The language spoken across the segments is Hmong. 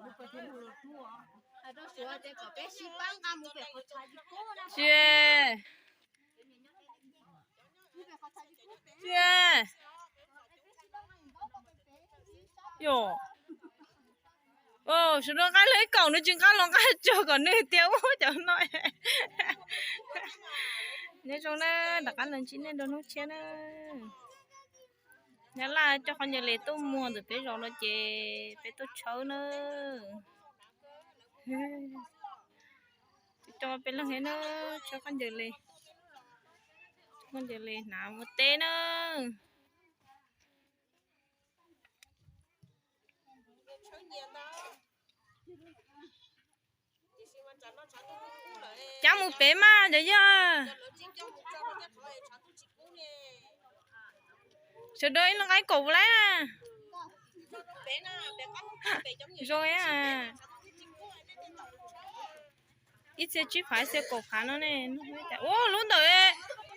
Tsis, tsis, yog, sawv daws nqa lawv ib kaum, nws tsis nqa los nqa tso kom nws tias ua cov no. Nyob zoo na, rov qab los ntsib nej rau hnub tshiab na. Nyab Laj coj qhov ncaws les tuaj muag ntawm peb zos no ces peb tuaj tshawb na. Coj peb leeg thiab na, tshawb qhov ncaws les, qhov ncaws les hnav mus teb na. Cab mus pem mas cov yawg. Sawv daws ib leeg nqa ib kaum laib na. Zoo, ib txhia tsib phav, ib txhia kaum phav no ne. Ua lub ntawd,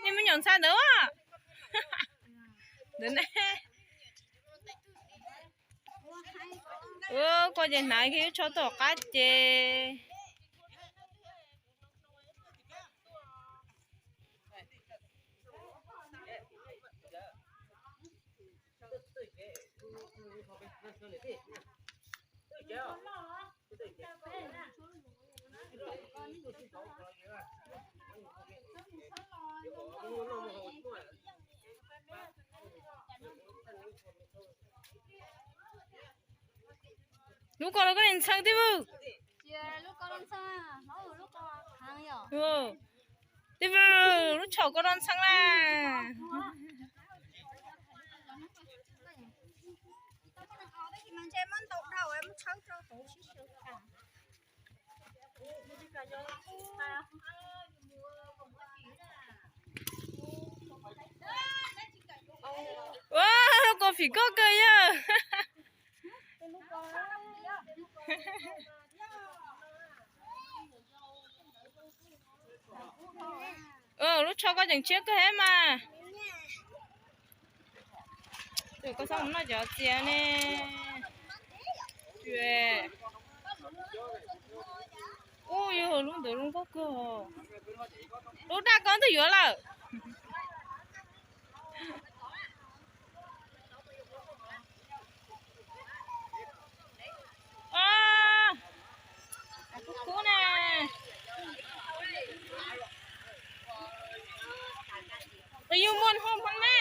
nej me nyuam ntxhais ntawd. Ntawd ne. Koj ces hnav kiag ib tsho tom qab ces. Lub ko los koj niag ntxhee tib vwj. Tib vwj, lub tsho ko los ntxhee na. Ua, lub ko phim koj kawg yawg. Lub tsho koj tseem tshiab kawg heev mas. Koj txhob mus noj cov txias ne. Ub, yog lub ntawd zoo nkauj kawg. Lub daj koj twb yuav lawm. Kub kub na. Qhov yus muaj hmoo hmoov ne.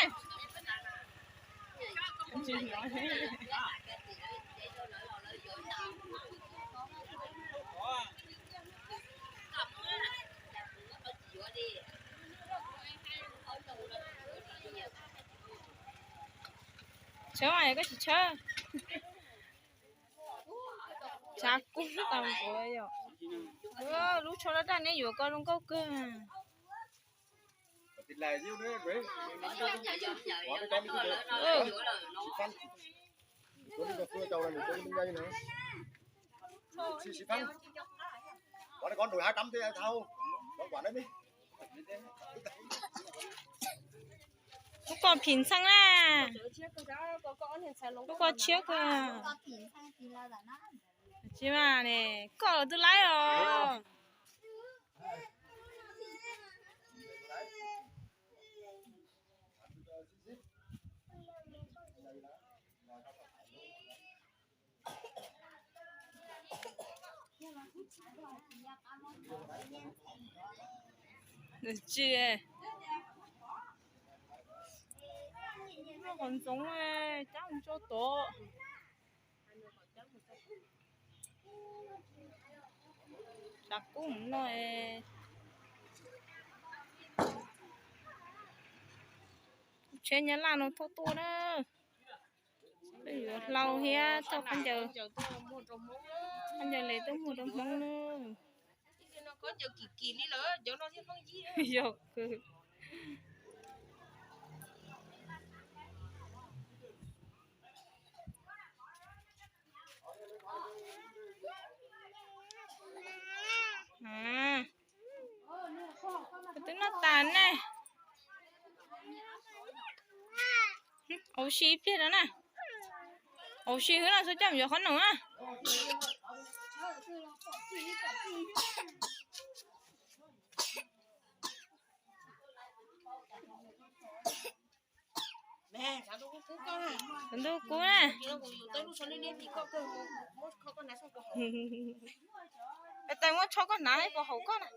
Tshawb mas koj tsis tshawb. Tshav kub tau nkaus yom. Lub tsho daj daj neb yuav koj zoo nkauj kawg. Lub ko phim ntxheeb na. Lub ko tshiab kawg. Tsis mas ne, koj los twb laib os. Tsis, qhov ntxoov cab mus tso tod. Tshav kub no, tsheb Nyab Laj no thauj tuaj na. Twb yuav hlau thiab thauj qhov ncaws, qhov ncaws les tuaj muag rau Hmoob na. Yog kawg. Twb noj tas ne. Auv si ib pliag rau na. Auv si xwb no, xub coj mus yuav qhob noom na. Tshav ntuj kub na. Peb tais muab tsho koj hnav puas haum koj na.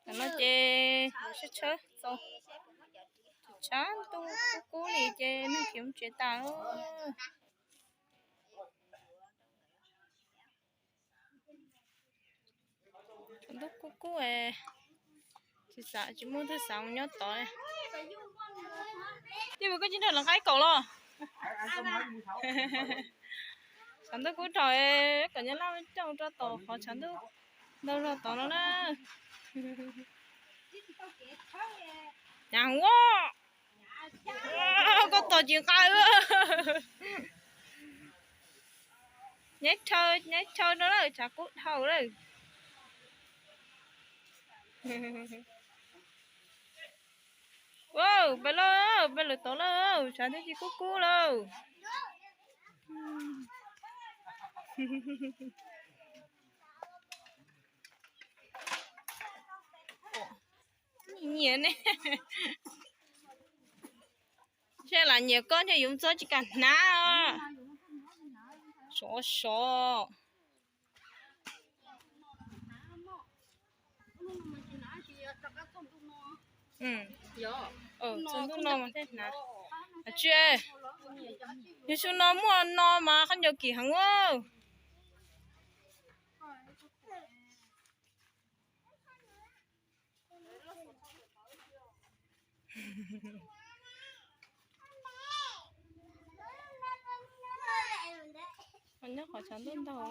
Tam no ces sab tshawb txaus, tshav ntuj kub kub li ces neeg khiav mus tsev tas. Tshav ntuj kub kub, tsis xav, tsis muaj twg xav mus nyob tod li. Tij Vwm, koj tsis nrog lawv nqa ib kaum los? Tshav ntuj kub dhau, kom nyab laj coj rau tom qhov tshav ntuj ntau zog tod no na. Nyab ua, koj tos tsis nqa. Nyob chaw, nyob chaw no lawm, tshav kub dhau lawm. Ua, peb lawm, peb lawm tod lawm, tshav twb tsis kub kub lawm. Nyiam ne. Ntshe lam nyiam koj ntshe yuav txob tsis kam hnav. Sov sov. Txog ntuj no mas thiaj hnav. Tsis, yog xyoo no muaj no mas qhov ncauj kim heev. Nyob qhov tshav ntuj ntau.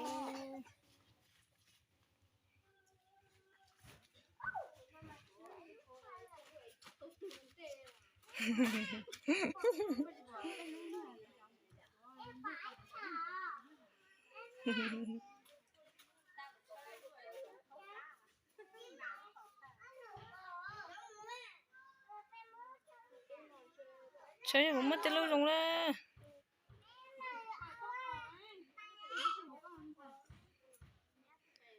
Tshawb yog muaj tej lub zoo lawm.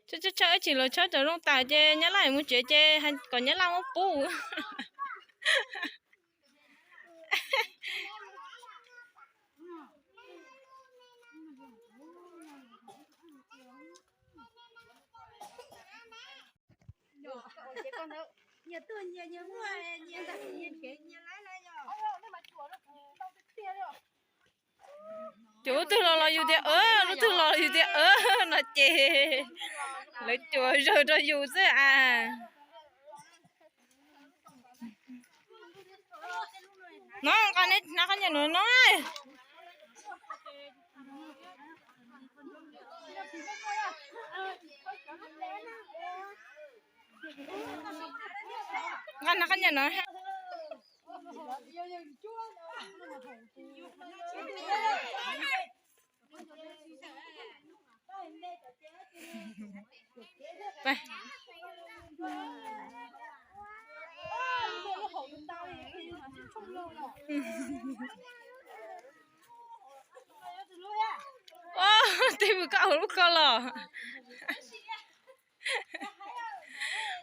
Tshawb tshawb tshawb ib chim los tshawb cov zoo tas ces nyab laj mus tsev ces kom nyab laj muab pub. Ces lub twg los los yus tias, lub twg los yus tias no ces lawv cuam zawg rau yus xwb as. No, nqa neb hnav qhov nyuam no no. Nqa hnav qhov nyuam no. Tej vwm koj ua lub ko los.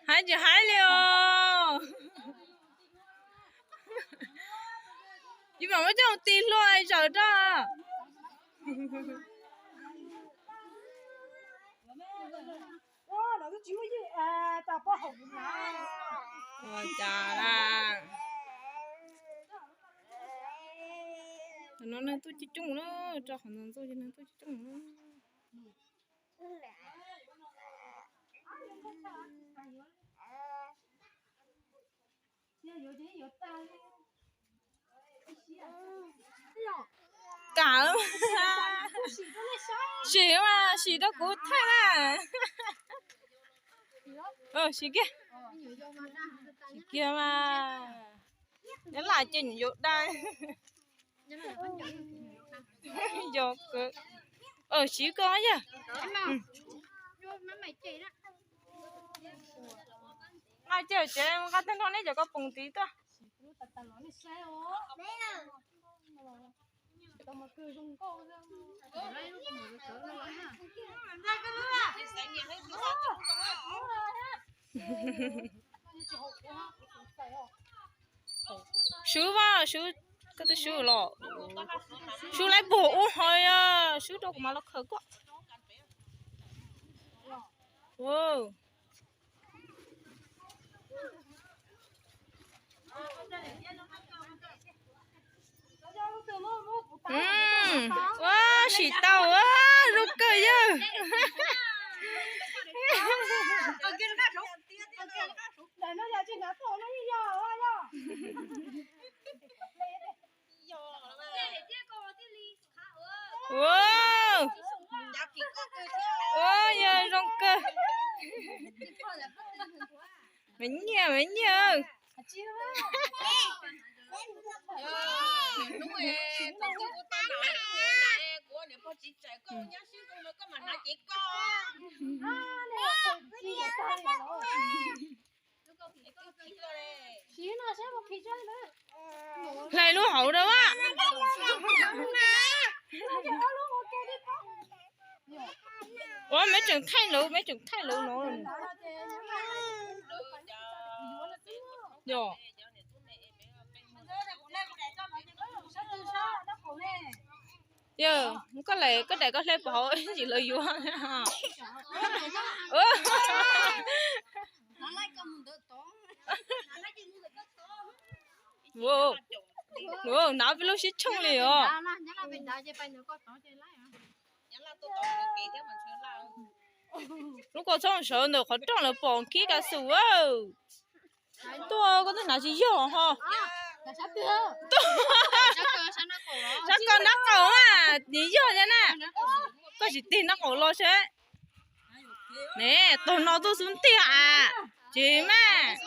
Haib tsis haib li os. Yus mam muab coj mus tig hlua zaws rau. Ua cas la. Tam no neeg tuaj coob coob na, rau qhov ntxoov ntxoo ces neeg tuaj coob coob na. Kam, sim mas sim rau kuv thaij na. Sim kiag, sim kiag mas. Nyob laj ces nws yuav dai. Yog, siv koj yog. Ces tsev nqa tag nrho neb cov ko poom tid tuaj. Swb, Swb, koj twb swb los. Swb lawv puag ub ho, Swb rau kuv mam los khaws koj. Ua, sim tau, ua, zoo kawg yawg. Ua, ua, yog zoo kawg. Me nyiaj, me nyiaj. Hle lub hauv rau a. Ua, me tseem thaij lawv, me tseem thaij lawv no. Yog, yog, koj daim, koj daim koj hle puas hauv, tsis lawv yuav. Hnav peb lub sib tshooj li os. Lub ko txhob sawv ntawm qhov rooj lawv pom khib kav xum. Tuaj koj twb hnav tsis yog ho. Sab ko nab qaum mas nws yog thiab na. Koj tsis tig nab qaum los seb. Ne, tog no tuaj xub ntiag a. Tsis mas.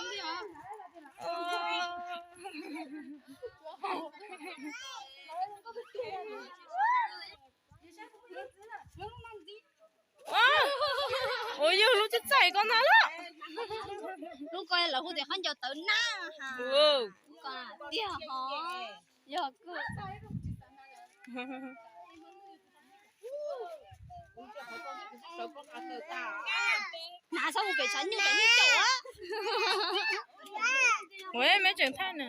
Ua, yog lub txaij txaij ko ntag lawm. Lub ko lawv hu tias khaub ncaws tawv nab. Tiag ho. Yog kuj. Hnav txhob mus pem tshav nyuj, tshav nyuj caum. Ua, me tseem thaij na.